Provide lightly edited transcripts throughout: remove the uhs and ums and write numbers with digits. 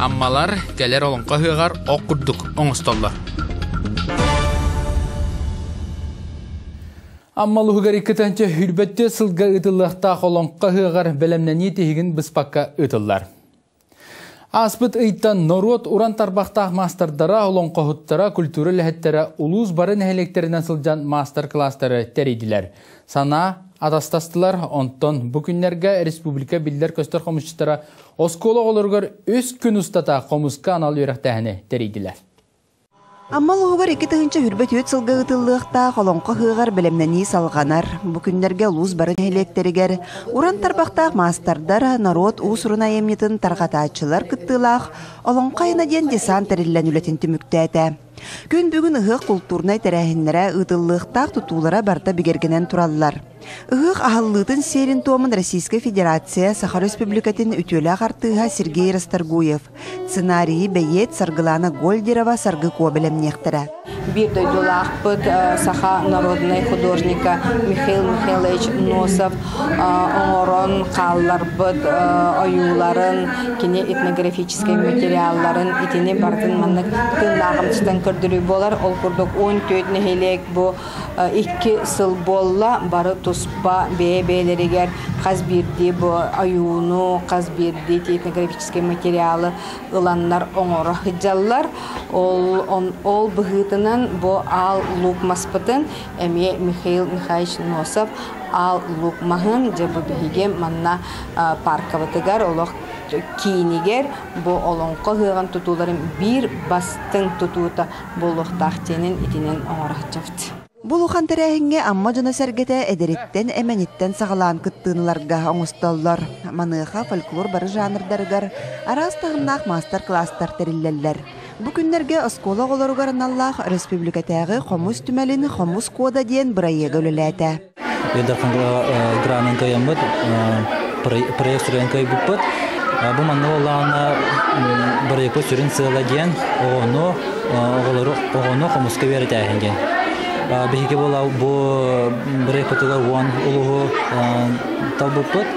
Аммалар кэлэр олоҥхо ыһыаҕар ох курдук оҥостоллор. Амма улууһугар икки тыһыынча сылга ыытыллыахтаах олоҥхо ыһыаҕар бэлэмнэнии тиһигин быспакка ыытыллар. Ааспыт ыйтан норуот уран тарбахтаах маастардара, олоҥхоһуттара, культура үлэһиттэрэ улуус бары нэһилиэктэринэн сылдьан маастар-кылаастары тэрийдилэр. Санаа атастастылар, онтон бу күннэргэ республика биллэр-көстөр хомусчуттара оскуола оҕолоругар үс күн устата хомуска анал үөрэхтээһини тэрийдилэр. Амма улууһугар 2024 сылга ыытыллыахтаах Олоҥхо ыһыаҕар бэлэмнэнии салҕанар. Бу күннэргэ улуус бары нэһилиэктэригэр уран тарбахтаах маастардар, норуот уус-уран айымньытын тарҕатааччылар кыттыылаах Олоҥхо айана диэн десант тэриллэн үлэтин түмүктээтэ. Күн бүгүн ыһыах култуурунай тэрээһиннэрэ ыытыллыахтаах тутуулара барыта бигэргэнэн тураллар. Ыһыах аһыллыытын сиэрин-туомун Российскай Федерация Саха Республикатын үтүөлээх артыыһа Сергей Расторгуев, Сценарийы бэйиэт Саргылана Гольдерова Саргы Куо бэлэмниэхтэрэ. Биир дойдулаахпыт саха народнай художника Михаил Михайлович Носов оҥорон хаалларбыт ойууларын, кини этнографическай материалларын итини барытын маннык тыыннааҕымсытан көрдөрүү буолар. Ол курдук 14 нэһилиэк бу икки сыл буолла бары туспа бэйэ-бэйэлэригэр хас биирдии бу ойууну, хас биирдии этнографическай материалы ыланнар оҥоро сылдьаллар. Ол, ол быһыытынан бу Аал Луук маспытын эмиэ Михаил Михайлович Носов Аал Луук маһын дьэ бу биһиги манна паркабытыгар олох киинигэр бу олоҥхо ыһыаҕын тутууларын биир бастыҥ тутуута буолуохтаах диэнин итинэн оҥоро сылдьабыт. Бу улахан тэрээһиҥҥэ Амма дьоно-сэргэтэ эдэриттэн, эмэниттэн саҕалаан кыттыыныларга оҥостоллор. Маныаха фольклор бары жанрдарыгар араас таһымнаах маастар-кылаастар тэриллэллэр. Бу күннэргэ оскуола оҕолоругар аналлаах өрөспүүбүлүкэтээҕи хомус түмэлин «Хомус кода» диэн бырайыага үлэлээтэ. Ил Дархан гранын кыайаммыт, проект суруйан кыайбыппыт. Бу манна буоллаҕына бырайыакпыт сүрүн сыала диэн оҕону оҕолору оҕону хомуска үөрэтээһин диэн. Биһиги буола бу бырайыакпытыгар уон улууһу талбыппыт.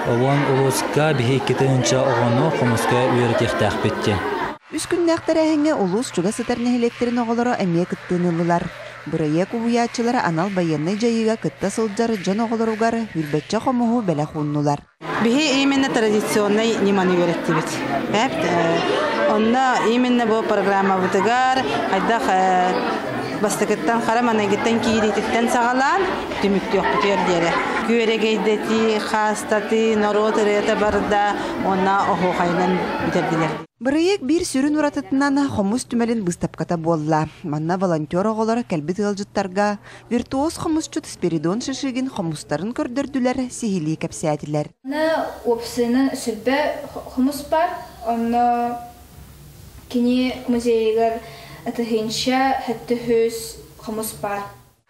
Уон улууска биһи 2 тыһыынча оҕону хомуска үөрэтиэхтээхпит диэн. Үс күннээх тэрээһиҥҥэ улуус чугас сытар нэһилиэктэрин оҕолоро эмиэ кыттыыны ыллылар. Бырайыак уһуйааччылара анал байыаннай дьайыыга кытта сылдьар дьон оҕолоругар сүүрбэччэ хомуһу бэлэх ууннулар. Биһи именно традиционнай ньыманы үөрэттибит. Онно именно бу программабытыгар хайдах бастакыттан хара маныгыттан киириититтэн саҕалаан түмүктүөхпүтүгэр диэри. Күөрэгэйдэтии, хаастатыы, норуот ырыата барда уонна оһуохайынан бүтэрдилэр. Бырайыак биир сүрүн уратытынан хомус түмэлин быыстапката буолла. Манна волонтер оҕолор кэлбит ыалдьыттарга виртуоз хомусчут Спиридон Шишигин хомустарын көрдөрдүлэр, сиһилии кэпсээтилэр. Уопсайынан 20 хомус бар, онно кини музейыгар 1700 хомус бар.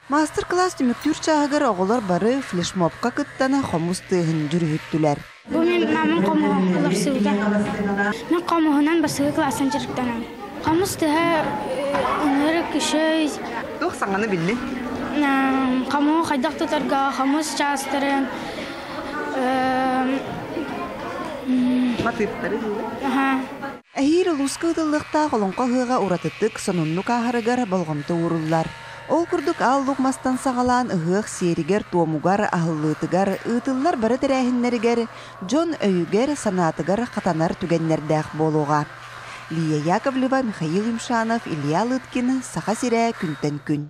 Маастар-кылаас түмүктүүр чааһыгар оҕолор бары флешмобка кыттан хомус тыаһын дьүрүһүттүлэр. Бу мин мамам хомуһун уларсыбыта. Мен хомуһунан бастакы класстан дьарыктанам. Хомус тыаһа ынырык үчүгэй. Туох саҥаны биллин? Хомуһу хайдах тутарга, хомус чаастарын, Матыыптары Эһиил улууска ыытыллыахтаах Олоҥхо ыһыаҕа уратытык, сонуннук ааһарыгар болҕомто ууруллар. Ол курдук Аал Луук мастан саҕалаан ыһыах сиэригэр-туомугар, аһыллыытыгар, ыытыллар бары тэрээһиннэригэр дьон өйүгэр, санаатыгар хатанар түгэннэрдээх буолуоҕа. Лия Яковлева, Михаил Юмшанов, Илья Лыткин, Саха сирэ күнтэн күн.